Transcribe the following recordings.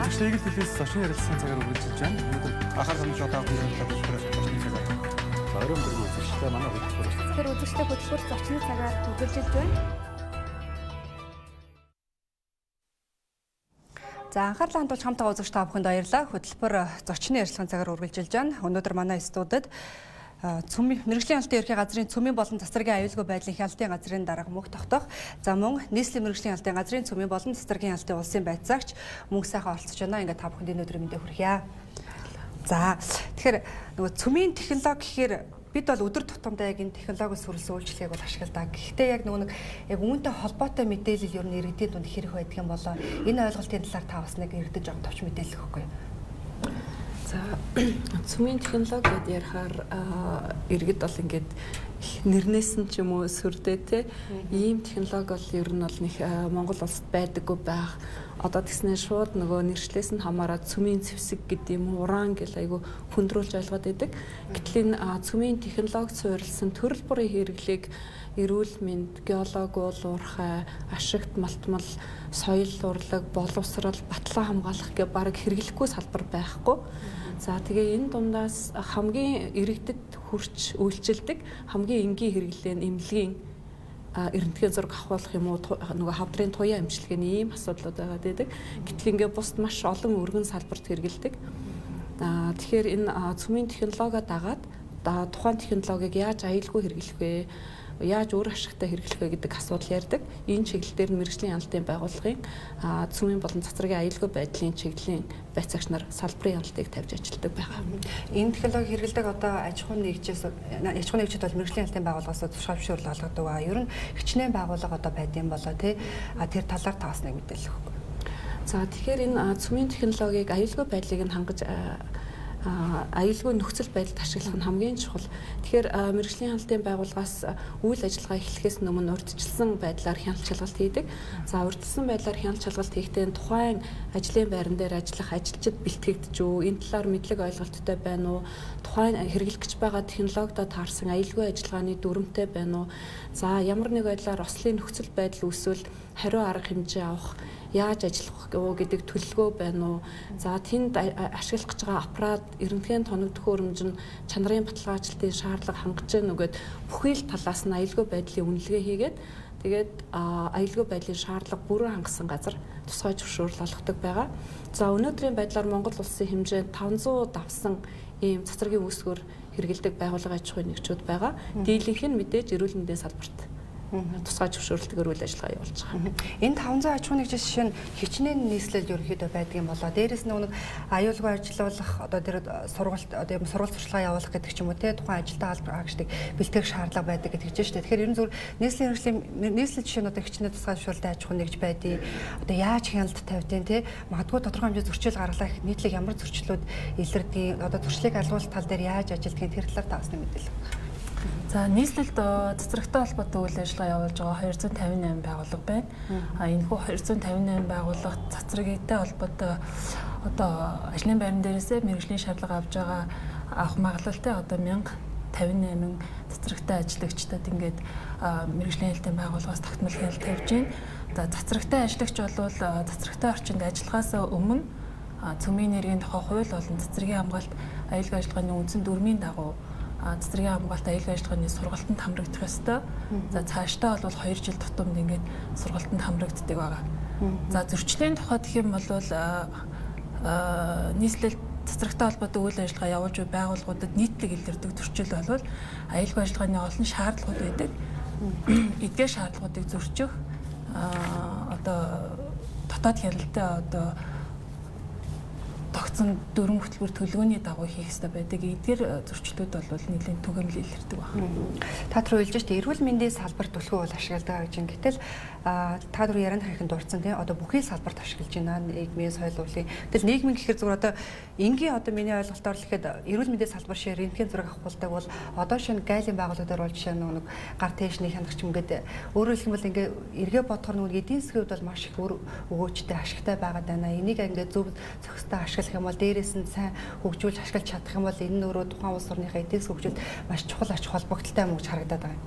Үзэгчдээ Eagle телевиз зочны ярилцлагын цагаар үргэлжилж байна. Өнөөдөр Анхаарал хандуулж байгаа бүхэн хөтөлбөр зочны цагаар. За оройн мэндийг үзэгчдээ манай хөтөлбөр. Тэгэхээр үзэгчдээ хөтөлбөр зочны цагаар үргэлжилж байна. За анхаарлаа хандуулж хамтаа үзэгч та бүхэнд баярлалаа. Хөтөлбөр зочны ярилцлагын цагаар үргэлжилж байна. Өнөөдөр манай студид цөмийн мэргэжлийн хяналтын ерхий газрын цөмийн болон цацрагийн аюулгүй байдлын хяналтын газрын дарга Мөнх Тогтоох, за мөн нийслэлийн мэргэжлийн хяналтын газрын цөмийн болон цацрагийн хяналтын улсын байцаагч Мөнх Сайхан оролцож байна. Ингээд та бүхэнд энэ өдрийн мэндийг хүргье. За тэгэхээр нөгөө цөмийн технологи гэхээр бид бол өдөр тутамдаа яг энэ технологи сүрлсэн үйлчлэгийг бол ашигладаг. Гэхдээ яг нөгөө нэг яг үүнтэй холбоотой мэдээлэл ер нь иргэдийн дунд хэрэг байдаг юм болоо энэ ойлголтын талаар та бас нэг иргэдэд жоохон товч мэдээлэл өгөхгүй юу? За цөмийн технологи гэдээ ярихаар иргэд бол ингээд их нэрнээс нь ч юм уу сүрдээ те ийм технологи бол ер нь бол нэг Монгол улсад байдаггүй байх. Одоо тэгснээр шууд нөгөө нэршлээс нь хамаарат цөмийн зэвсэг гэдэг юм уран гэл айгу хүндрүүлж ойлгоод идэг. Гэтэл энэ цөмийн технологи суурилсан төрөл бүрийн хэрэглээг эрүүл мэнд, геолог уул уурхай, ашигт малтмал, соёл урлаг, боловсрал, батлан хамгаалах гэх бараг хэрэглэхгүй салбар байхгүй. За тэгээ энэ дундаас хамгийн иргэдэд хүрч үйлчилдэг хамгийн энгийн хэрэглээ нь эмнэлгийн эрдэнтгийн зураг авахулах юм уу нөгөө хавдрын туяа эмчилгээний ийм асуудлууд байгаа гэдэг. Гэтэл ингээ бусд маш олон өргөн салбарт хэрэглэдэг. Тэгэхээр энэ цөмийн технологио дагаад тухайн технологиг яаж аюулгүй хэрэглэх вэ? Яаж үр ашигтай хэрэглэх вэ гэдэг асуудал ярьдаг. Энэ чиглэл дээр мэргэжлийн хяналтын байгууллагын цөмийн болон цацрагийн аюулгүй байдлын чиглэлийн байцаагч нар салбарын хяналтыг тавьж ажилладаг байгаа. Энэ технологи хэрэглэдэг одоо аж ахуйн нэгжээс аж ахуйн нэгжид бол мэргэжлийн хяналтын байгууллагаас тусгай зөвшөөрөл олгодог ба. Ер нь хичнээн байгууллага одоо байдсан болоо тий. А тэр талаар та бас нэг мэдээлэл өгөхгүй. За тэгэхээр энэ цөмийн технологиг аюулгүй байдлыг нь хангаж аюулгүй нөхцөл байдалд ашиглах нь хамгийн чухал. Тэгэхээр мэргэжлийн хяналтын байгууллагаас үйл ажиллагаа эхлэхээс өмнө урьдчилсан байдлаар хяналт шалгалт хийдэг. За урьдчилсан байдлаар хяналт шалгалт хийхдээ тухайн ажлын байран дээр ажиллах ажилчид бэлтгэгдэж үү, энэ талаар мэдлэг ойлголттой байна уу, тухайн хэрэглэх гэж байгаа технологидод таарсан аюулгүй ажиллагааны дүрмтэй байна уу, за ямар нэг байдлаар ослын нөхцөл байдал үүсвэл хариу арга хэмжээ авах, яаж ажиллах вэ гэдэг төлөвлөгөө байна уу? За тэнд ашиглах гэж байгаа аппарат, эрдэнтгийн тоног төхөөрөмж нь чанарын баталгаачлалтын шаардлага хангаж гэнэ үү гэд бүхий л талаас нь аюулгүй байдлын үнэлгээ хийгээд тэгээд аюулгүй байдлын шаардлага бүрэн хангасан газар тусгай зөвшөөрөл олгодог байгаа. За өнөөдрийн байдлаар Монгол улсын хэмжээнд 500 давсан ийм цацрагийн үүсвэр хэрэглэдэг байгууллага аж ахуйн нэгжүүд байгаа. Дийлэнх нь мэдээж эрүүл мэндийн салбарт тусгай зөвшөөрөлтөөр үйл ажиллагаа явуулж байгаа. Энэ 500 аж ахуйн нэгжээс жишээ нь хичнээн нийслэл ерөнхийдөө байдаг юм болоо. Дээрээс нь нэг аюулгүй ажиллуулах одоо тэр сургалт одоо юм сургалт туршлагаа явуулах гэдэг ч юм уу те тухайн ажилтаа албаагчдыг бэлтгэх шаардлага байдаг гэдэг чинь шүү дээ. Тэгэхээр ер нь зүгээр нийслэлийн хэрэгслийн нийслэл жишээ нь одоо хичнээн тусгай зөвшөөрөлтэй аж ахуйн нэгж байдیں۔ Одоо яаж хяналт тавьдیں те магадгүй тодорхой хэмжээ зөрчил гаргалаа их нийтлэг ямар зөрчлүүд илэрдэг одоо зөрчлийг алгуулах тал дээр яаж ажилладгийг тэр талаар та бас нэг мэдээлэл. За нийслэлд цацрагтай холбоотой үйл ажиллагаа явуулж байгаа 258 байгууллага байна. А энэхүү 258 байгууллагт цацрагтай холбоотой одоо ажлын байран дээрээсээ мэргэжлийн шаардлага авж байгаа авах магадлалтай одоо 1058 цацрагтай ажиллагчдад ингээд мэргэжлийн хяналтын байгууллагаас тогтмол хяналт тавьж байна. За цацрагтай ажиллагч бол цацрагтай орчинд ажиллахаас өмнө цөмийн нэргийн тухай хууль болон цацрагийн хамгаалалт аюулгүй ажиллагааны үндсэн дүрмийн дагуу цэцэргийн хамгаалалт аюулгүй ажиллагааны сургалтанд хамрагдах ёстой. За цаашдаа бол 2 жил тутамд ингээд сургалтанд хамрагддаг байгаа. За зөрчлийн тухай гэх юм бол нийслэл цацрагтай холбоотой үйл ажиллагаа явуулж буй байгууллагуудад нийтлэг илэрдэг зөрчил бол аюулгүй ажиллагааны олон шаардлагууд байдаг. Эдгээр шаардлагуудыг зөрчих одоо дотоод хяналттай одоо тогтсон дөрвөн хөтөлбөр төлөвлөгөөний дагуу хийх ёстой байдаг. Эдгээр зөрчлүүд бол нэлээд түгээмэл илэрдэг байна. Та түр хэлж штэ эрүүл мэндийн салбарт түлхүү бол ашигладаг гэж. Гэтэл та түр ярианд хэрхэн дурдсан тийм одоо бүхий салбарт ашиглаж байна. Нийгмийн соёл урлагийн. Гэтэл нийгмийн гэхэр зүгээр одоо энгийн одоо миний ойлголтоор л гэхэд эрүүл мэндийн салбар шиг рентген зураг авахулдаг бол одоо шинэ гайлын байгууллагуудаар бол жишээ нь нэг гар тээшний хянах ч юм гээд өөрөөр хэлэх юм бол ингээ эргээ бодохоор нэг эдийн засгийн хувьд бол маш их үр өгөөжтэй ашигтай байгаад байна. Энийг ингээ зөв зохистой ашиглах юм бол дээрээс нь сайн хөгжүүлж ашиглаж чадах юм бол энэ нь өөрөө тухайн улс орныхаа эдийн засгийн хөгжилд маш чухал ач холбогдолтой юм гэж харагдаад байгаа юм.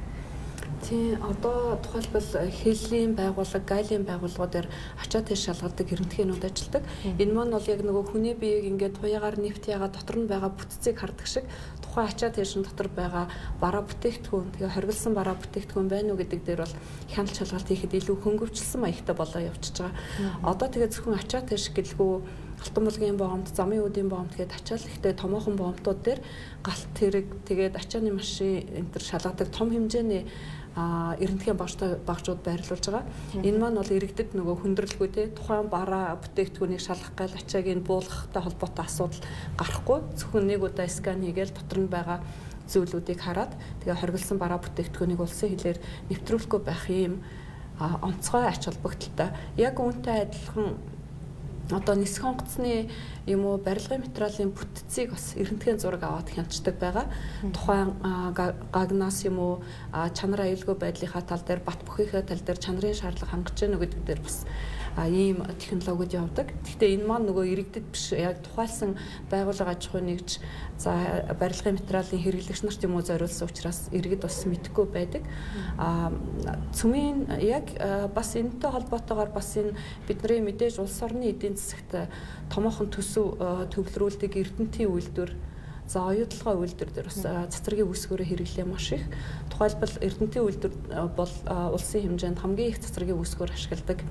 Тийм, одоо тухайлбал хилийн байгууллага, галийн байгууллагууд дээр ачаа тийш шалгадаг рентгенүүд ажилладаг. Энэ маань бол яг нөгөө хүний биеийг ингээд туяагаар нэвт яагаад дотор нь байгаа бүтцийг хардаг шиг тухайн ачаа тийшин дотор байгаа бараа бүтээгдэхүүн, тэгээ хоригдсан бараа бүтээгдэхүүн байна уу гэдэг дээр бол хяналт шалгалт хийхэд илүү хөнгөвчлсөн маягтай болоо явчихж байгаа. Одоо тэгээ зөвхөн ачаа тийш гэлгүй Алтан булгийн боомт, замын үүдийн боомт гээд ачаал ихтэй томоохон боомтууд дээр галт тэрэг тэгээд ачааны машин энэ төр шалгадаг том хэмжээний рентген багжууд байрлуулж байгаа. Энэ маань бол иргэдэд нөгөө хүндрэлгүй те тухайн бараа бүтээгдэхүүнийг шалгах гал ачааг нь буулгахтай холбоотой асуудал гарахгүй зөвхөн нэг удаа скан хийгээл дотор нь байгаа зүйлүүдийг хараад тэгээ хоригдсан бараа бүтээгдэхүүнийг улсын хилээр нэвтрүүлэхгүй байх юм онцгой ач холбогдолтой. Яг үүнтэй адилхан одоо нисэх онгоцны юм уу барилгын материалын бүтцийг бас рентген зураг аваад хянчдаг байгаа. Тухайн гагнаас юм уу чанар аюулгүй байдлынхаа тал дээр бат бөхийнхээ тал дээр чанарын шаардлага хангаж гэнэ үү гэдэг дээр бас ийм технологиуд явдаг. Гэхдээ энэ маань нөгөө иргэдэд биш яг тухайлсан байгууллага аж ахуйн нэгж за барилгын материалын хэрэглэгч нарт юм уу зориулсан учраас иргэд бас мэдэхгүй байдаг. Цөмийн яг бас энэтэй холбоотойгоор бас энэ бидний мэдээж улс орны эдийн засагт томоохон төсөв төвлөрүүлдэг Эрдэнэтийн үйлдвэр, за оюутлогоо үйлдвэр дээр бас цацрагийн үүсгүүрээ хэрэглээ маш их. Тухайлбал Эрдэнэтийн үйлдвэр бол улсын хэмжээнд хамгийн их цацрагийн үүсгүүр ашигладаг.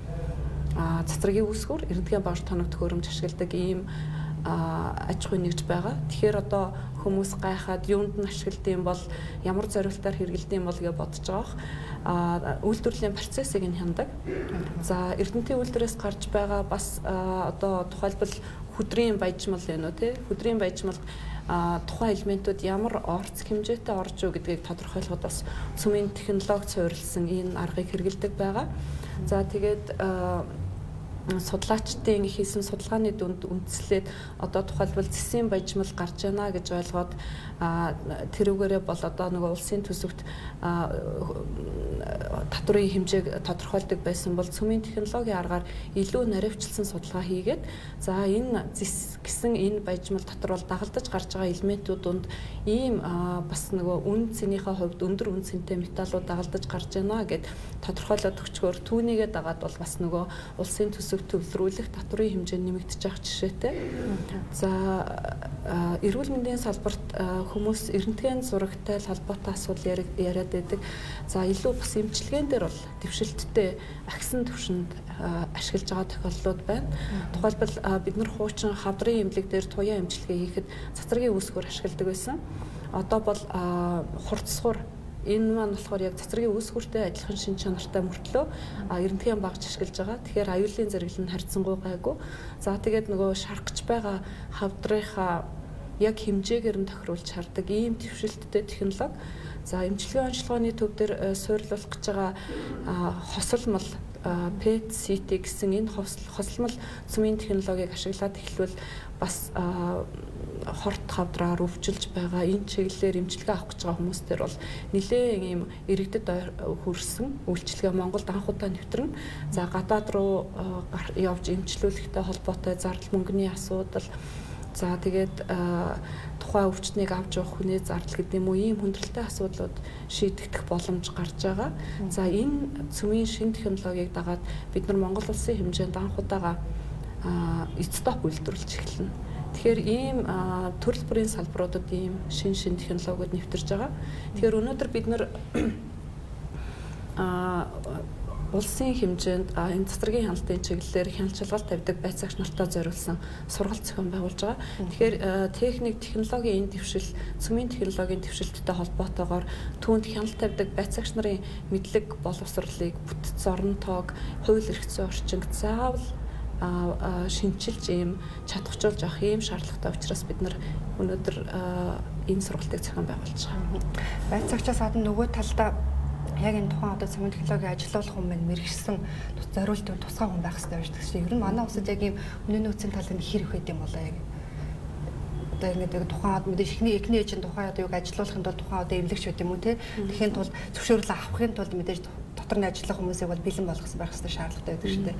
Цацрагийн үүсгүүр рентген багж тоног төхөөрөмж ашигладаг ийм аж ахуйн нэгж байгаа. Тэгэхээр одоо хүмүүс гайхаад юунд нь ашигладаг юм бол ямар зорилтоор хэрэглэдэг юм бол гэж бодож байгаа бох. Үйлдвэрлэлийн процессыг нь хяндаг. За Эрдэнэтийн үйлдвэрээс гарч байгаа бас одоо тухайлбал хүдрийн баяжмал байна уу те хүдрийн баяжмалд тухайн элементүүд ямар орц хэмжээтэй орж үү гэдгийг тодорхойлоход бас цөмийн технологи суурилсан энэ аргыг хэрэглэдэг байгаа. За тэгээд судлаачдын хийсэн судалгааны дүнд үндэслээд одоо тухайлбал зэсийн баяжмал гарч байна гэж ойлгоод тэрүүгээрээ бол одоо нөгөө улсын төсөвт татврын хэмжээг тодорхойлдог байсан бол цөмийн технологийн аргаар илүү наривчлсан судалгаа хийгээд за энэ зэс гэсэн энэ баяжмал дотор бол дагалдаж гарч байгаа элементүүд донд ийм бас нөгөө үн цэнийхээ хувьд өндөр үн цэнтэй металлууд дагалдаж гарч байна гэд тодорхойлоод өчгөөр түүнийгээ дагаад бол бас нөгөө улсын төсөв төвлөрүүлэх татврын хэмжээ нэмэгдэж явах жишээтэй. За эрүүл мэндийн салбарт хүмүүс рентген зурагтай холбоотой асуудал яриад байдаг. За илүү бас эмчилгээн дээр бол дэвшилттэй ахисан төвшөнд ашиглаж байгаа тохиолдлууд байна. Тухайлбал бид нар хуучин хавдрын эмнэлэг дээр туяа эмчилгээ хийхэд цацрагийн үүсгүүр ашигладаг байсан. Одоо бол хурцсуур энэ маань болохоор яг цацрагийн үүсгүүртэй адилхан шин чанартай мөртлөө рентген багж ашиглаж байгаа. Тэгэхээр аюулын зэрэглэл нь харьцангуй гайгүй. За тэгээд нөгөө шаргаж байгаа хавдрынхаа яг хэмжээгээр нь тохируулж хардаг ийм дэвшилттэй технологи. За эмчилгээ онцлогооны төв дээр суйрлуулах гэж байгаа хосолмол PET CT гэсэн энэ хосолмол цөмийн технологиг ашиглаад эхлвэл бас хорт хавдраар өвчлөж байгаа энэ чиглэлээр эмчилгээ авах гэж байгаа хүмүүс төр бол нэлээд ийм иргэдэд хүрсэн үйлчилгээ Монголд анх удаа нэвтрэн. За гадаад руу явж эмчлүүлэхтэй холбоотой зардал мөнгөний асуудал, за тэгээд тухайн өвчтнийг авч явах хүний зардал гэдэг юм уу ийм хүндрэлтэй асуудлууд шийдэгдэх боломж гарч байгаа. За энэ цөмийн шин технологиг дагаад бид нар Монгол улсын хэмжээнд анх удаага эцстоп үйлдвэрлэж эхэлнэ. Тэгэхээр ийм төрөл бүрийн салбаруудад ийм шин технологиуд нэвтэрж байгаа. Тэгэхээр өнөөдөр бид нар улсын хэмжээнд энэ цацрагийн хяналтын чиглэлээр хяналт шалгалт тавьдаг байцаагч нартай зориулсан сургалт зохион байгуулж байгаа. Тэгэхээр техник, технологийн энэ дэвшил, цөмийн технологийн дэвшилттэй холбоотойгоор түүнд хяналт тавьдаг байцаагч нарын мэдлэг боловсролыг бүтэц орон тоог, хууль эрх зүйн орчинд заавал шинчилж ийм чадахжуулж авах ийм шаардлагатай учраас бид нар өнөөдөр энэ сургалтыг зохион байгуулж байгаа. Байцаагчаас гадна нөгөө талдаа яг энэ тухайн одоо цөмийн технологи ажилуулах хүн маань мэрэгсэн зориулт тусгай хүн байх хэрэгтэй байж байгаа. Ер нь манай улсад яг ийм үнэн нөөцийн талын хэр их байд юм болоо яг одоо ингээд тухайн мэдээж эхний ээжийн тухайн одоо юг ажилуулахын тулд тухайн одоо эмнэлэгч байд юм уу те. Тэгэхийн тулд зөвшөөрлөө авахын тулд мэдээж дотор нь ажиллах хүмүүсийг бол бэлэн болгосон байх ёстой шаардлагатай байдаг шүү дээ.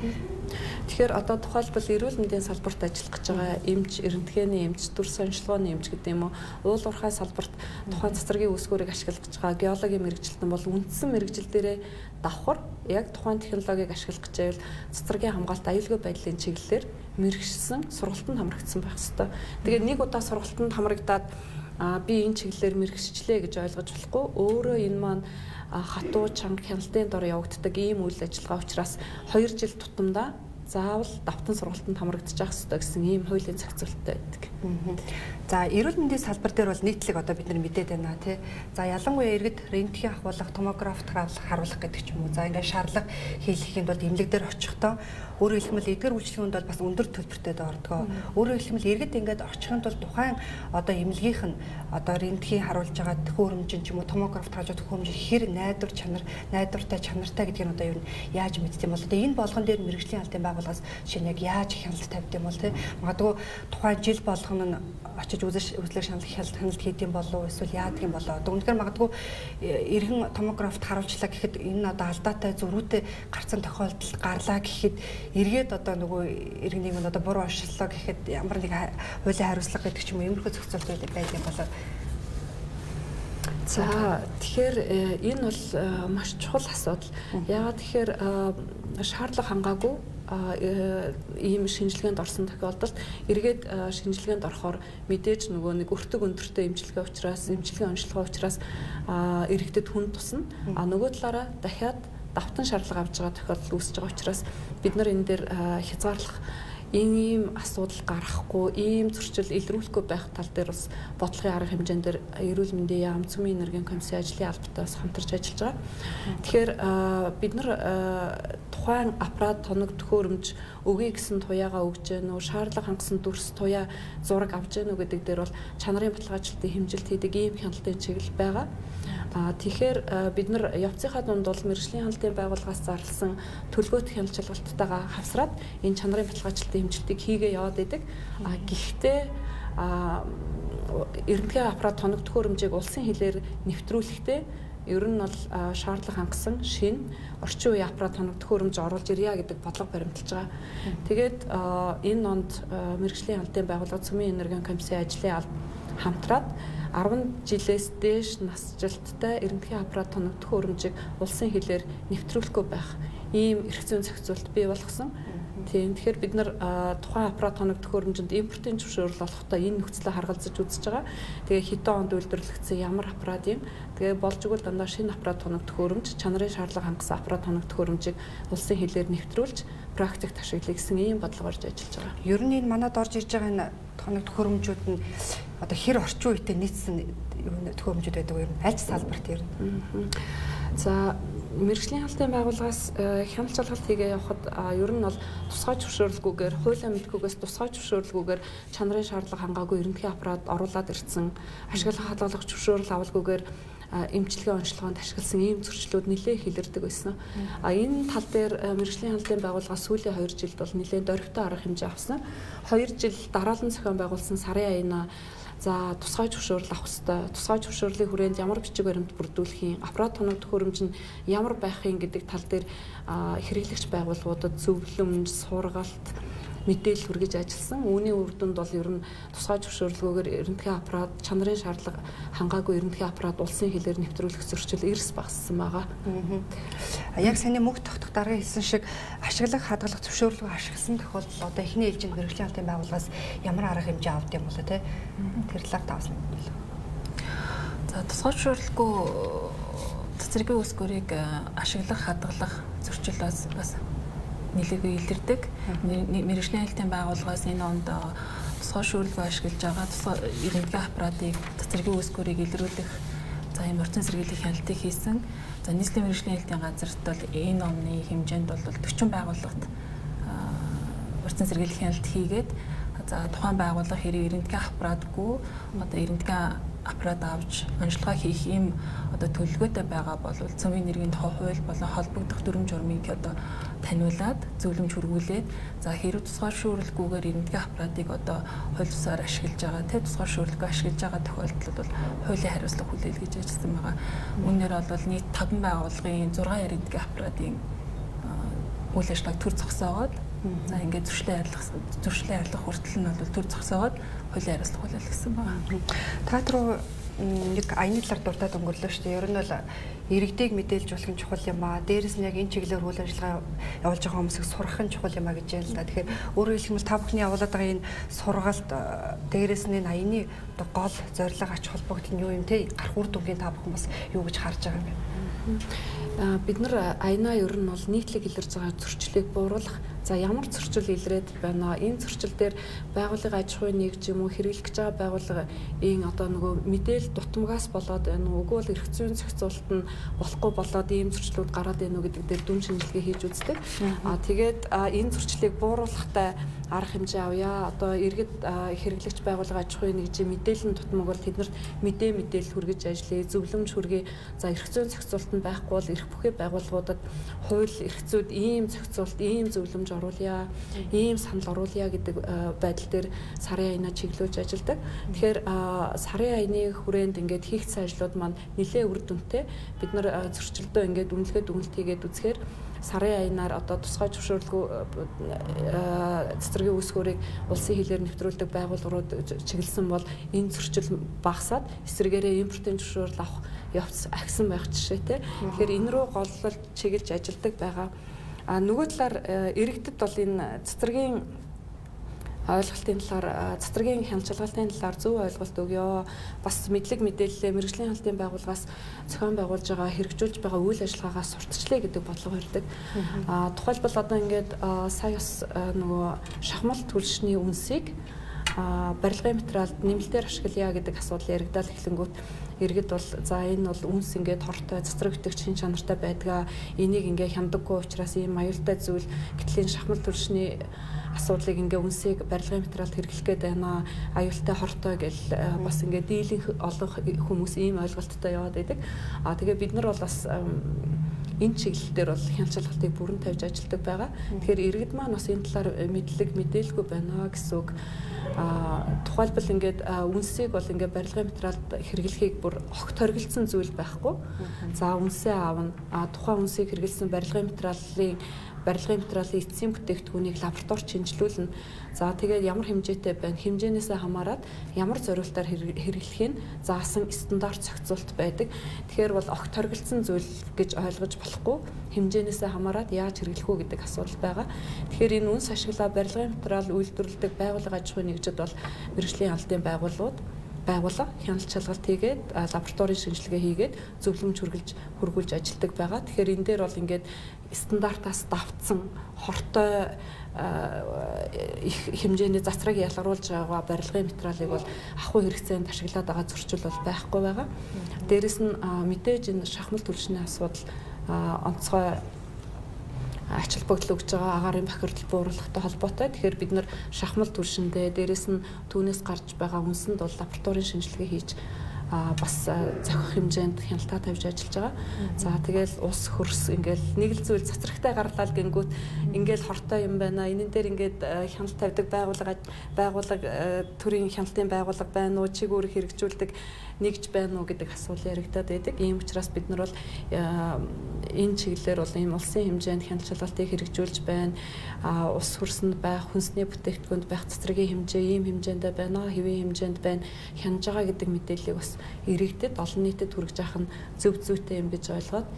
Тэгэхээр одоо тухайлбал эрүүл мэндийн салбарт ажиллах гэж байгаа эмч, эрентгэний эмч, дүрс онцлогооны эмч гэдэг юм уу, уул уурхай салбарт тухайн цацрагийн үүсгүүрийг ашиглах гэж байгаа геологийн мэргэжилтэн бол үндсэн мэргэжил дээрээ давхар яг тухайн технологиг ашиглах гэж байвал цацрагийн хамгаалалт аюулгүй байдлын чиглэлээр мэргэшсэн сургалтанд хамрагдсан байх ёстой. Тэгээд нэг удаа сургалтанд хамрагдаад би энэ чиглэлээр мэргэшчлээ гэж ойлгож болохгүй. Өөрөө энэ маань хатуу чанга хяналтын дор явагддаг ийм үйл ажиллагаа учраас 2 жил тутамдаа заавал давтан сургалтанд хамрагдчих ёстой гэсэн ийм хуулийн зохицуулттай байдаг. За, эрүүл мэндийн салбар дээр бол нийтлэг одоо бид нар мэдээд байна тий. За, ялангуяа иргэд рентген ахуулах, томографт харуулах гэдэг ч юм уу. За, ингээд шаардлага хийлгэхийн тулд эмнэлэг дээр очихдоо өөрөөр хэлбэл эдгээр үйлчилгээнд бол бас өндөр төлбөртэй ордгоо. Өөрөөр хэлбэл иргэд ингээд очихын тулд тухайн одоо эмнэлгийнх нь одоо рентген харуулж байгаа төхөөрөмж ч юм уу, томографт харуулж байгаа төхөөрөмж хэр найдвар чанар, найдвартай чанартай гэдгийг одоо ер нь яаж мэддэг юм бол одоо энэ болгон дээр мэргэжлийн албан байгууллагаас жишээ нь яг яаж хяналт тавьд юм бол тий. Магадгүй тухайн жил болгоно нь очиж үзлэг шаналх хяналт хийд юм болов уу, эсвэл яадаг юм болоо. Одоо үнэхээр магадгүй эргэн томографт харуулчлаа гэхэд энэ нь одоо алдаатай зөрүүтэй гарцсан тохиолдол гарлаа гэхэд эргээд одоо нөгөө иргэнийг нь одоо буруу оршиллоо гэхэд ямар нэг хуулийн хариуцлага гэдэг ч юм уу, иймэрхүү зохицуулт байдаг юм болоо. За, тэгэхээр энэ бол маш чухал асуудал. Яагаад тэгэхээр шаардлага хангаагүй ийм шинжилгээнд орсон тохиолдолд эргээд шинжилгээнд орохоор мэдээж нөгөө нэг өртөг өндөртэй эмчилгээ учраас, эмчилгээ онцлогоо учраас иргэдэд хүн тусна. А нөгөө талаараа дахиад давтан шаардлага авч байгаа тохиолдол үүсэж байгаа учраас бид нар энэ дээр хязгаарлах ийм асуудал гаргахгүй, ийм зөрчил илрүүлэхгүй байх тал дээр бас бодлогын арга хэмжээн дээр эрүүл мэндийн яам, цөмийн энергийн комиссийн ажлын албатай бас хамтарч ажиллаж байгаа. Тэгэхээр бид нар тухайн аппарат тоног төхөөрөмж өгье гэсэн туяагаа өгж гэнэ үү, шаардлага хангасан дүрс туяа зураг авч гэнэ үү гэдэг дээр бол чанарын баталгаачлалтын хэмжилт хийдэг ийм хяналтын чиглэл байгаа. Тэгэхээр бид нар явцынхаа дунд бол мэргэжлийн хяналтын байгууллагаас зарласан төлгөөт хяналт шалгалттайгаа хавсраад энэ чанарын баталгаачлалтын хэмжилтийг хийгээ яваад идэг. Гэхдээ эрентгийн аппарат тоног төхөөрөмжийг улсын хилээр нэвтрүүлэхдээ ер нь бол шаардлага хангасан шинэ орчин үеийн аппарат тоног төхөөрөмж оруулж ирья гэдэг бодлого баримталж байгаа. Тэгээд энэ онд мэргэжлийн хяналтын байгууллага, цөмийн энергийн комиссийн ажлын алба хамтраад 10 жилээс дээш насжилттай эрентгийн аппарат тоног төхөөрөмжийг улсын хилээр нэвтрүүлэхгүй байх ийм эрх зүйн зохицуулалт бий болгосон. Тийм, тэгэхээр бид нар тухайн аппарат тоног төхөөрөмжөнд импортын зөвшөөрөл олохдоо энэ нөхцөлөө харгалзаж үзэж байгаа. Тэгээ хэдэн онд үйлдвэрлэгдсэн ямар аппарат юм. Тэгээ болж игэл дандаа шинэ аппарат тоног төхөөрөмж, чанарын шаардлага хангасан аппарат тоног төхөөрөмжийг улсын хилээр нэвтрүүлж практикт ашиглая гэсэн ийм бодлого орж ажиллаж байгаа. Ер нь энэ манад орж ирж байгаа энэ тоног төхөөрөмжүүд нь одоо хэр орчин үетэй нийцсэн төхөөрөмжүүд байдаг вэ? Аль салбарт ер нь? За, мэргэжлийн хяналтын байгууллагаас хяналт шалгалт хийгээ явахад ер нь бол тусгай зөвшөөрлгүйгээр, хуулийн мэдхүйгээс тусгай зөвшөөрлгүйгээр чанарын шаардлага хангаагүй эрентгийн аппарат оруулаад ирсэн, ашиглах хадгалах зөвшөөрөл авалгүйгээр эмчилгээ онцлогоонд ашигласан ийм зөрчлүүд нэлээд илэрдэг байсан. А энэ тал дээр мэргэжлийн хяналтын байгууллагаас сүүлийн 2 жилд бол нэлээд дөрвтэй арга хэмжээ авсан. 2 жил дараалан зохион байгуулсан сарын аяна за тусгай зөвшөөрөл авах ёстой. Тусгай зөвшөөрлийн хүрээнд ямар бичиг баримт бүрдүүлэх юм, аппарат тоног төхөөрөмж нь ямар байх юм гэдэг тал дээр хэрэглэгч байгууллагуудад зөвлөмж, сургалт, мэдээлэл хүргэж ажилласан. Үүний үр дүнд бол ер нь тусгай зөвшөөрлгүйгээр эрентгийн аппарат, чанарын шаардлага хангаагүй эрентгийн аппарат улсын хилээр нэвтрүүлэх зөрчил эрс багассан байгаа. Яг саяны мөнх тогтох даргын хэлсэн шиг ашиглах, хадгалах зөвшөөрлгөө ашигласан тохиолдолд одоо эхний ээлжинд мэргэжлийн хяналтын байгууллагаас ямар арга хэмжээ авд юм болоо те? Тэр талаар таавсан юм болоо. За, тусгай зөвшөөрлгүй цэцэргийн үүсгүүрийг ашиглах, хадгалах зөрчил бас нэлээгүй илэрдэг. Мэргэжлийн хяналтын байгууллагаас энэ онд тусгай шүүрлэгөө ашиглаж байгаа тусгай эрентгийн аппаратыг цэцэргийн үүсгүүрийг илрүүлэх за ийм орчин сэргийлэх хяналтыг хийсэн. За, нийслэлийн мэргэжлийн хяналтын газарт бол энэ оны хэмжээнд бол 40 байгууллагт орчин сэргийлэх хяналт хийгээд, за тухайн байгууллага хэрэг эрентгийн аппаратгүй одоо эрентгийн аппарат авч онцлогоо хийх ийм одоо төлөвлөгөөтэй байгаа бол цөмийн нэргийн тухай хууль болон холбогдох дүрм журмыг одоо таниулаад зөвлөмж хүргүүлээд, за хэрэг тусгаар шүүрэлгүйгээр эрэмбэдгийн аппаратыг одоо хууль бусаар ашиглаж байгаа, тэ тусгаар шүүрэлгүй ашиглаж байгаа тохиолдолд бол хуулийн хариуцлага хүлээл гэж ажилласан байгаа. Үүнээр бол нийт 5 байгууллагын 6 эрэмбэдгийн аппаратын үйл ажиллагааг төр зогсоогоод, за ингээд зөрчлийн арилгах хүртэл нь бол төр зогсоогоод хуулийн хариуцлага хүлээл гэсэн байна. Та түрүү нэг аяны талаар дуртад өнгөрлөө шүү дээ. Ер нь бол иргэдийг мэдээлж болох нь чухал юм аа. Дээрээс нь яг энэ чиглэлээр үйл ажиллагаа явуулж байгаа хүмүүсийг сургах нь чухал юм а гэж байна л да. Тэгэхээр өөрөөр хэлэх юм бол та бүхний явуулаад байгаа энэ сургалт, дээрээс нь энэ аяны одоо гол зорилго, ач холбогдол нь юу юм те? Гарах үр дүнгийн та бүхэн бас юу гэж харж байгаа юм бэ? Бид нар аянаа ер нь бол нийтлэг илэрж байгаа зөрчлийг бууруулах. За ямар зөрчил илрээд байна? Энэ зөрчил дээр байгууллагын аж ахуйн нэгж юм уу, хэрэглэх гэж байгаа байгууллагын одоо нөгөө мэдээлэл дутмагаас болоод байна уу? Үгүй бол эрх зүйн зохицуулалт нь болохгүй болоод ийм зөрчлүүд гараад байна уу гэдэг дээр дүн шинжилгээ хийж үздэг. Тэгээд энэ зөрчлийг бууруулахтай арга хэмжээ авъя. Одоо иргэд хэрэглэгч байгууллага аж ахуйн нэгжийн мэдээлэл нь дутмаг бол тэднэрт мэдээлэл хүргэж ажиллая, зөвлөмж хүргэе. За эрх зүйн зохицуулалт нь байхгүй бол эрх бүхий байгууллагуудад хууль эрх зүйд ийм зохицуулалт, ийм зөвлөмж оруулъя, ийм санал оруулъя гэдэг байдал дээр сарын аянаа чиглүүлж ажилладаг. Тэгэхээр сарын аяны хүрээнд ингээд хийгдсэн ажлууд маань нэлээд үр дүнтэй. Бид нар зөрчилдөө ингээд үнэлгээ дүгнэлт хийгээд үзэхээр сарын аянаар одоо тусгай зөвшөөрлгүй цэцэргийн үүсгүүрийг улсын хилээр нэвтрүүлдэг байгууллагууд чиглэсэн бол энэ зөрчил багасаад эсрэгээрээ импортын зөвшөөрөл авах явц ахисан байх жишээтэй. Тэгэхээр энэ рүү голлол чиглэж ажилладаг байгаа. А нөгөө талаар иргэдэд бол энэ цэцэргийн ойлголтын талаар, цэцэргийн хяналт шалгалтын талаар зөв ойлголт өгөө. Бас мэдлэг мэдээллээ мэргэжлийн хяналтын байгууллагаас зохион байгуулж байгаа, хэрэгжүүлж байгаа үйл ажиллагаагаас сурталчлаа гэдэг бодлого барьдаг. Тухайлбал одоо ингээд сая бас нөгөө шахмал түлшний үнсийг барилгын материалд нэмэлтээр ашиглая гэдэг асуудал яригдал эхлэнгүүт иргэд бол за энэ бол үнс ингээд хортой, цэцрэг өтөгч шин чанартай байдгаа, энийг ингээ хяндаггүй учраас ийм аюултай зүйл, гэтэл энэ шахмал түлшний асуудлыг ингээ үнсийг барилгын материалд хэрэглэх гээд байна, аюултай хортой гэл бас ингээ дийлэнх олон хүмүүс ийм ойлголттой яваад байдаг. Тэгээ бид нар бол бас энэ чиглэл дээр бол хяналт шалгалтыг бүрэн тавьж ажилладаг байгаа. Тэгэхээр иргэд маань бас энэ талаар мэдлэг мэдээлгүй байна гэсэн үг. Тухайлбал ингээд үнсийг бол ингээд барилгын материалд хэрэглэхийг бүр огт хоригдсон зүйл байхгүй. За үнсээ аавна. Тухайн үнсийг хэрэглэсэн барилгын материалын эцсийн бүтээгдэхүүнийг лаборатори шинжилүүлнэ. За тэгээд ямар хэмжээтэй байна? Хэмжээнээсээ хамаарат ямар зориултаар хэрэглэхийг заасан стандарт зохицуулалт байдаг. Тэгэхээр бол огт хоригдсон зүйл гэж ойлгож болохгүй. Хэмжээнээсээ хамаарат яаж хэрэглэх үү гэдэг асуудал байгаа. Тэгэхээр энэ үнс ашиглаа барилгын материал үйлдвэрлэдэг байгууллага аж ахуйн нэгжид бол мэргэжлийн хяналтын байгууллага хяналт шалгалт хийгээд лабораторийн шинжилгээ хийгээд зөвлөмж хүргүүлж ажилладаг байгаа. Тэгэхээр энэ дээр бол ингээд стандартаас давтсан хортой их хэмжээний цацраг ялгаруулж байгаа барилгын материалыг бол ахуй хэрэгцээнд ашиглаад байгаа зөрчил бол байхгүй байгаа. Дээрэс нь мэдээж энэ шахмал түлшний асуудал онцгой ач холбогдол өгж байгаа агаарын бохирдол бууруулахтай холбоотой. Тэгэхээр бид нар шахмал түлшиндээ дээрэс нь түүнээс гарч байгаа үнсэнд бол лабораторийн шинжилгээ хийж бас зохих хэмжээнд хяналтаа тавьж ажиллаж байгаа. За тэгэл ус хөрс ингээл нэг л зүйл цацрагтай гарлаа л гингүүт ингээл хортой юм байна. Энэ дээр ингээд хяналт тавьдаг байгууллага төрийн хяналтын байгууллага байна уу, чиг үүрэг хэрэгжүүлдэг нэгж байна уу гэдэг асуудал яригдаад байдаг. Ийм учраас бид нар бол энэ чиглэлээр бол ийм улсын хэмжээнд хяналт шалгалтыг хэрэгжүүлж байна. Ус хөрсөнд байх, хүнсний бүтээгдэхүүнд байх цацрагийн хэмжээ ийм хэмжээндээ байна, хэвийн хэмжээнд байна, хянаж байгаа гэдэг мэдээллийг бас иргэдэд олон нийтэд хүргэж авах нь зөв зүйтэй юм гэж ойлгоод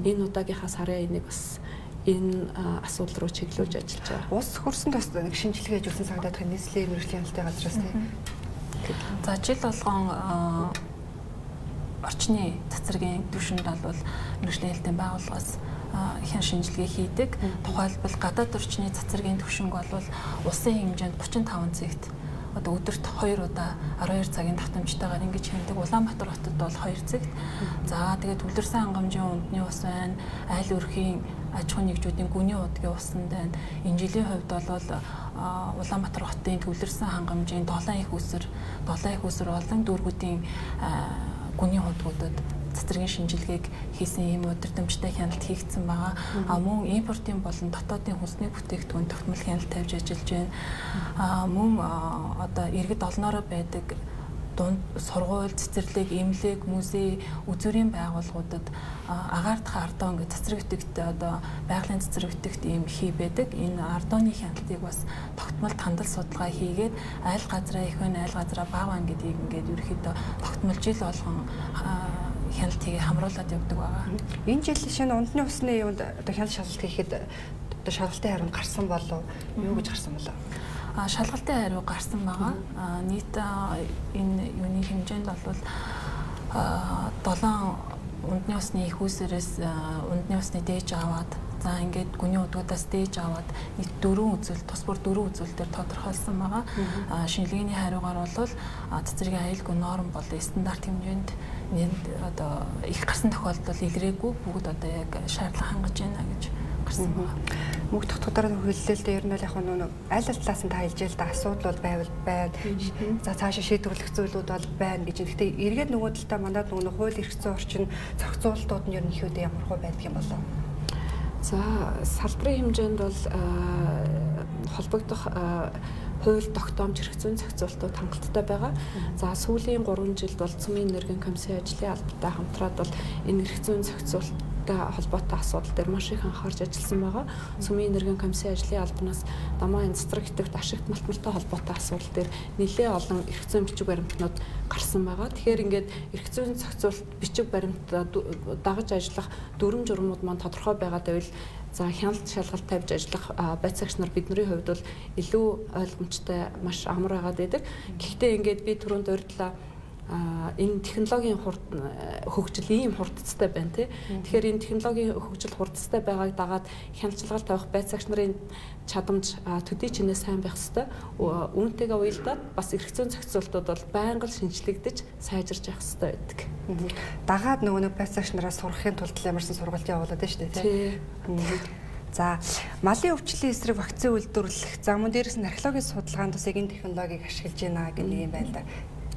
энэ удаагийнхаа сарын аяныг бас энэ асуудал руу чиглүүлж ажиллаж байгаа. Ус хөрсөнд бас нэг шинжилгээ хийжүүлсэн санагдаад байна. Нийслэлийн мэргэжлийн хяналтын газраас тийм. За жил болгон орчны цацрагийн түвшинд бол мэргэжлийн хяналтын байгууллагаас хян шинжилгээ хийдэг. Тухайлбал гадаад орчны цацрагийн түвшинг бол улсын хэмжээнд 35 цэгт одоо өдөрт 2 удаа 12 цагийн давтамжтайгаар ингэж хяндаг. Улаанбаатар хотод бол 2 цагт. За тэгээд Төвлөрсөн хангамжийн ундны ус байна, айл өрхийн аж ахуйн нэгжүүдийн гүний удгийн усанд байна. Энэ жилийн хувьд бол Улаанбаатар хотын төвлөрсөн хангамжийн долоон их усэр болон дүүргүүдийн гүний худгуудад цэцэргийн шинжилгээг хийсэн ийм удирдамжтай хяналт хийгдсэн байгаа. А мөн импортын болон дотоодын хүнсний бүтээгдэхүүн тогтмол хяналт тавьж ажиллаж байна. А мөн одоо иргэд олноороо байдаг дунд сургууль, цэцэрлэг, эмнэлэг, музей, үзүүрийн байгууллагуудад агаар дахь ардон гэх цэцэрлэг өтөгт одоо байгалийн цэцэрлэг өтөгт ийм хий байдаг. Энэ ардоны хяналтыг бас тогтмол тандал судалгаа хийгээд аль газраа их байна, аль газраа бага байна гэдгийг ингээд ерөнхийдөө тогтмол жил болгон хяналт хийгээ хамруулад явдаг байгаа. Энэ жил шинэ ундны усны юунд одоо хяналт шалгалт хийхэд одоо шалгалтын хариунд гарсан болов юу гэж гарсан болов? Шалгалтын хариу гарсан байгаа. Нийт энэ юуны хэмжээнд бол 7 ундны усны их усээрээс ундны усны дээж аваад за ингээд гүний удгуудаас дээж аваад нийт 4 үзүүлэлт тус бүр 4 үзүүлэлтээр тодорхойлсон байгаа. Шинжилгээний хариугаар бол цэцэргийн аюулгүй норм бол стандарт хэмжээнд одоо их гарсан тохиолдол илрээгүй, бүгд одоо яг шаардлага хангаж байна гэж гарсан байна. Мөнх тогтвороор хэллээ л дээ, ер нь бол яг нөө аль аль талаас нь та хэлж л да асуудал бол байвал байна. За цаашаа шийдвэрлэх зүйлүүд бол байна гэж. Гэхдээ эргээд нөгөө талдаа манад нөгөө хууль эрх зүйн орчин зохицуултууд нь ерөнхийдөө ямар хөө байдаг юм болов? За салбарын хэмжээнд бол холбогдох хууль тогтоомж эрх зүйн зохицуултууд хангалттай байгаа. За сүүлийн 3 жилд бол Цөмийн энергийн комиссийн ажлын албатай хамтраад бол энэ эрх зүйн зохицуулттай холбоотой асуудал дээр маш их анхаарч ажилласан байгаа. Цөмийн энергийн комиссийн ажлын албанаас дамаа энэ цэцэрлэг итгэвт ашигт малтмалтай холбоотой асуудал дээр нэлээд олон эрх зүйн бичиг баримтнууд гарсан байгаа. Тэгэхээр ингээд эрх зүйн зохицуулт бичиг баримт дагаж ажиллах дүрм журмууд маань тодорхой байгаа гэвэл за хяналт шалгалт тавьж ажиллах байцаагч нар бидний хувьд бол илүү ойлгомжтой маш амар байгаад байдаг. Гэхдээ ингээд би түрүүнд урьдлаа энэ технологийн хөгжил ийм хурдцтай байна тий. Тэгэхээр энэ технологийн хөгжил хурдцтай байгааг дагаад хяналт шалгалт тавих байцаагч нарын чадамж төдий чинээ сайн байх ёстой. Үүнтэйгээ уялдаад бас эрх зүйн зохицуултууд бол байнга л шинжлэгдэж сайжирч явах ёстой байдаг. Дагаад нөгөө нэг байцаагч нараас сурахын тулд ямарсан сургалт явуулаад байна шүү дээ тий. За малын өвчлөлийн эсрэг вакцин үйлдвэрлэх, за мөн дээрээс нь археологийн судалгаанд бас энэ технологиг ашиглаж байна гэх нэг юм байна л да.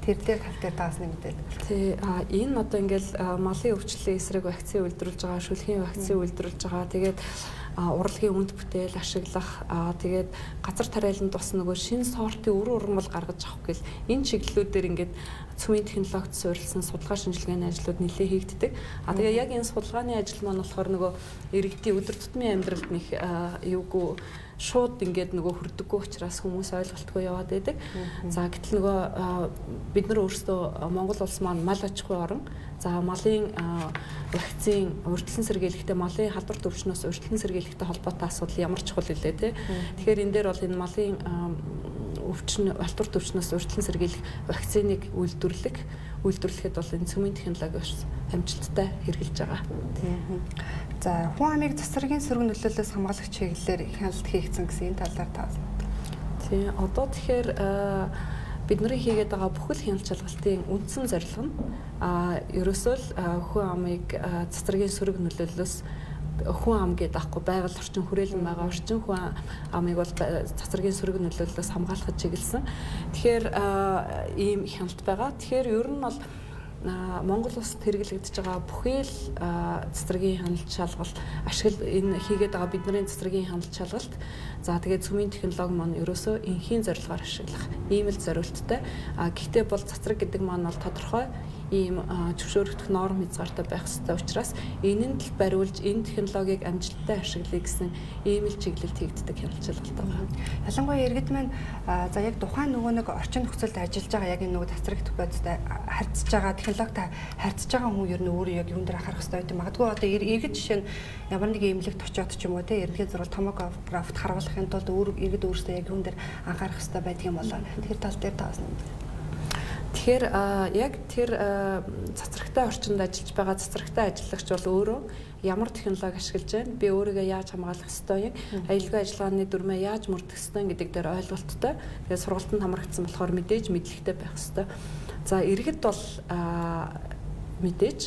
Тэр дээр тал дээр таас нэг мэдээлэл. Тий, энэ одоо ингээл малын өвчлөлийн эсрэг вакцин үйлдвэрлэж байгаа, шүлхийн вакцин үйлдвэрлэж байгаа. Тэгээд урлагийн үнд бүтээл ашиглах, тэгээд газар тариаланд бас нөгөө шинэ сортын үр ургамал гаргаж авах гэл энэ чиглэлүүдээр ингээд цөмийн технологид суурилсан судалгаа шинжилгээний ажлууд нэлээд хийгддэг. Тэгээ яг энэ судалгааны ажил маань болохоор нөгөө иргэдийн өдөр тутмын амьдралд нэг юугүй шууд ингээд нөгөө хүрдэггүй учраас хүмүүс ойлголтгүй яваад байдаг. За гэтэл нөгөө бид нар өөрсдөө Монгол улс маань мал аж ахуйн орн. За малын вакцин урьдчилан сэргийлэхдээ малын халдвар төвчнөөс урьдчилан сэргийлэхтэй холбоотой асуудал ямар чухал илээ те. Тэгэхээр энэ дээр бол энэ малын өвчин халдвар төвчнөөс урьдчилан сэргийлэх вакциныг үйлдвэрлэхэд бол энэ цөмийн технологи амжилттай хэрэгжилж байгаа. За хүн амыг цэцэргийн сөрөг нөлөөллөөс хамгаалах чиглэлээр хяналт хийгдсэн гэсэн энэ талаар та. Тийм, одоо тэгэхээр бидний хийгээд байгаа бүхэл хяналт шалгалтын үндсэн зорилго нь ерөөсөө л хүн амыг цэцэргийн сөрөг нөлөөллөөс хүн ам гэдэг аахгүй байгаль орчин хүрээлэн байгаа орчин хүн амыг бол цацрагийн сөрөг нөлөөллөөс хамгаалахад чиглэсэн. Тэгэхээр ийм хяналт байгаа. Тэгэхээр ер нь бол Монгол улсад хэрэглэгдэж байгаа бүхий л цэцэргийн хяналт шалгалт ашигла энэ хийгээд байгаа бидний цэцэргийн хяналт шалгалт за тэгээд цөмийн технологи маань ерөөсөө энхийн зорилгоор ашиглах ийм л зориулттай. Гэхдээ бол цацраг гэдэг маань бол тодорхой ийм зөвшөөрөгдөх норм хязгаартай байх ёстой учраас энэнд л бариулж энэ технологиг амжилттай ашиглая гэсэн ийм л чиглэлд хийгддэг хяналт шалгалт байгаа. Ялангуяа иргэд маань за яг тухайн нөгөө нэг орчин нөхцөлд ажиллаж байгаа яг энэ нөгөө цацрагт бодистой харьцаж байгаа технологитой харьцаж байгаа хүн ер нь өөрөө яг юун дээр анхаарах ёстой гэдэг. Магадгүй одоо иргэд жишээ нь ямар нэгэн эмнэлэгт очиод ч юм уу те ерөнхий зурвал томографт харуулахын тулд өөр иргэд өөрсдөө яг юун дээр анхаарах ёстой байдаг юм болоо. Тэр тал дээр та бас нэмдэг. Тэгэхээр яг тэр цацрагтай орчинд ажиллаж байгаа цацрагтай ажиллагч бол өөрөө ямар технологи ашиглаж байна, би өөрийгөө яаж хамгаалах ёстой юм, аюулгүй ажиллагааны дүрмээ яаж мөрдөх ёстой гэдэг дээр ойлголттой. Тэгээд сургалтанд хамрагдсан болохоор мэдээж мэдлэгтэй байх ёстой. За иргэд бол мэдээж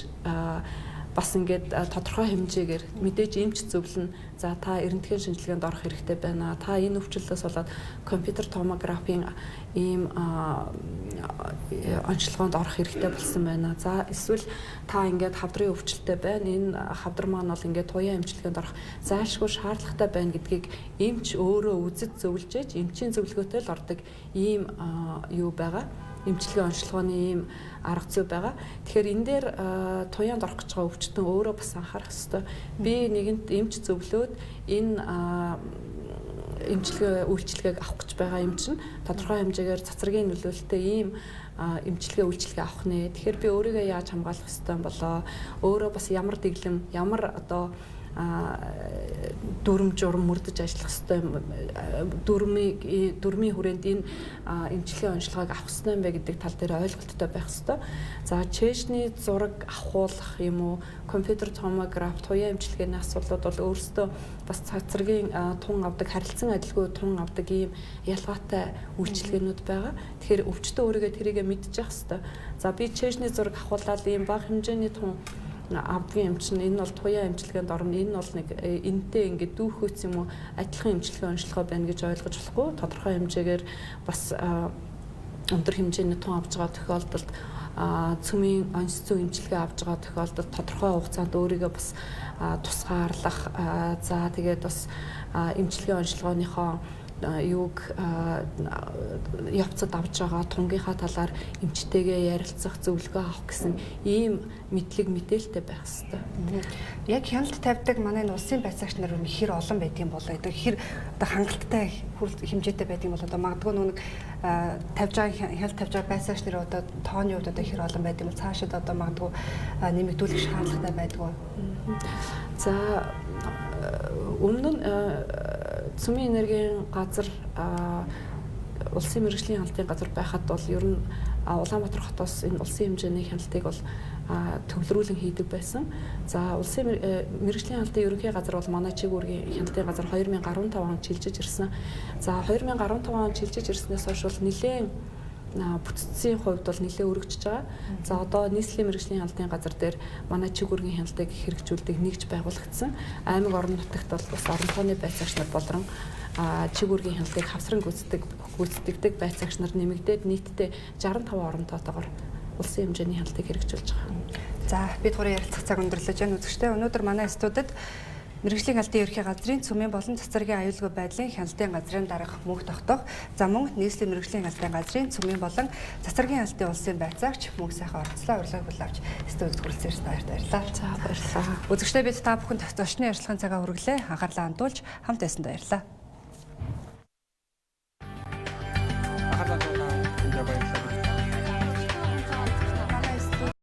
бас ингээд тодорхой хэмжээгээр мэдээж эмч зөвлөн, за та эрентгийн шинжилгээнд орох хэрэгтэй байна. Та энэ өвчлөлөөс болоод компьютер томографийн ийм онцлогоонд орох хэрэгтэй болсон байна. За эсвэл та ингээд хавдрын өвчлөлтэй байна. Энэ хавдар маань бол ингээд туяа эмчилгээнд орох зайлшгүй шаардлагатай байна гэдгийг эмч өөрөө үзэж зөвлөж, эмчийн зөвлөгөөтэй л ордог ийм юу байгаа. Эмчилгээ онцлогооны ийм арга зүй байгаа. Тэгэхээр энэ дээр туяанд орох гэж байгаа өвчтөн өөрөө бас анхаарах ёстой. Би нэгэнт эмч зөвлөөд энэ эмчилгээ үйлчилгээг авах гэж байгаа юм чинь тодорхой хэмжээгээр цацрагийн нөлөөлөлтөй ийм эмчилгээ үйлчилгээ авах нэ. Тэгэхээр би өөрийгөө яаж хамгаалах ёстой юм болоо? Өөрөө бас ямар дэглэм, ямар одоо дүрм журам мөрдөж ажиллах ёстой дүрмийн хүрээнд энэ эмчилгээ онцлогоог авах ёстой юм бэ гэдэг тал дээр ойлголттой байх ёстой. За чэшний зураг авахуулах юм уу, компьютер томограф, туяа эмчилгээний асуудлууд бол өөрсдөө бас цацрагийн тун авдаг, харилцан адилгүй тун авдаг ийм ялгаатай үйлчилгээнүүд байгаа. Тэгэхээр өвчтөн өөрийгөө тэрийгэ мэдчих ёстой. За би чэшний зураг авахуулаад ийм бага хэмжээний тун авдгийн юм чинь энэ бол туяа эмчилгээнд орно, энэ бол нэг энтэй ингээд дүүхөөц юм уу адилхан эмчилгээ онцлогоо байна гэж ойлгож болохгүй. Тодорхой хэмжээгээр бас өндөр хэмжээний тун авж байгаа тохиолдолд цөмийн онц зүйн эмчилгээ авж байгаа тохиолдолд тодорхой хугацаанд өөрийгөө бас тусгаарлах, за тэгээд бас эмчилгээ онцлогооныхоо юуг явцад авж байгаа тунгийнхаа талаар эмчтэйгээ ярилцах, зөвлөгөө авах гэсэн ийм мэдлэг мэдээлэлтэй байх хэрэгтэй. Яг хяналт тавьдаг манай энэ улсын байцаагч нар хэр олон байдаг юм болоо, одоо хэр одоо хангалттай хэмжээтэй байдаг юм бол одоо магадгүй нэг тавьж байгаа хяналт тавьж байгаа байцаагч нар одоо тооны хувьд одоо хэр олон байдаг юм бол цаашид одоо магадгүй нэмэгдүүлэх шаардлагатай байдгүй. За өмнө нь цөмийн энергийн газар улсын мэргэжлийн хяналтын газар байхад бол ер нь Улаанбаатар хотоос энэ улсын хэмжээний хяналтыг бол төвлөрүүлэн хийдэг байсан. За улсын мэргэжлийн хяналтын ерөнхий газар бол манай чиг үүргийн хяналтын газар 2015 онд шилжиж ирсэн. За 2015 онд шилжиж ирснээс хойш бол нэлээд бүтцийн хувьд бол нэлээд өргөжж байгаа. За одоо нийслэлийн мэргэжлийн хяналтын газар дээр манай чиг үүргийн хяналтыг хэрэгжүүлдэг нэгж байгуулагдсан. Аймаг орон нутагт бол бас орон тооны байцаагч нар болрон чиг үүргийн хяналтыг хавсран гүйцэтгэдэг байцаагч нар нэмэгдээд нийтдээ 65 орон тоотойгоор улсын хэмжээний хяналтыг хэрэгжүүлж байгаа. За бид гурийн ярилцах цаг өндөрлөж байна. Үзэгчдээ өнөөдөр манай студид мэргэжлийн хяналтын ерөнхий газрын цөмийн болон цацрагийн аюулгүй байдлын хяналтын газрын дарга Мөнх тогтоох, за мөн нийслэлийн мэргэжлийн хяналтын газрын цөмийн болон цацрагийн хяналтын улсын байцаагч Мөнх сайхан оролцлоо. Урилгыг хүлээн авч студид хүрэлцэн ирсэн баярлалаа. За баярлалаа. Үзэгчдээ бид та бүхэнд зочны ярилцлагын цагаа хүргэлээ. Анхаарлаа хандуулж хамт байсанд баярлалаа.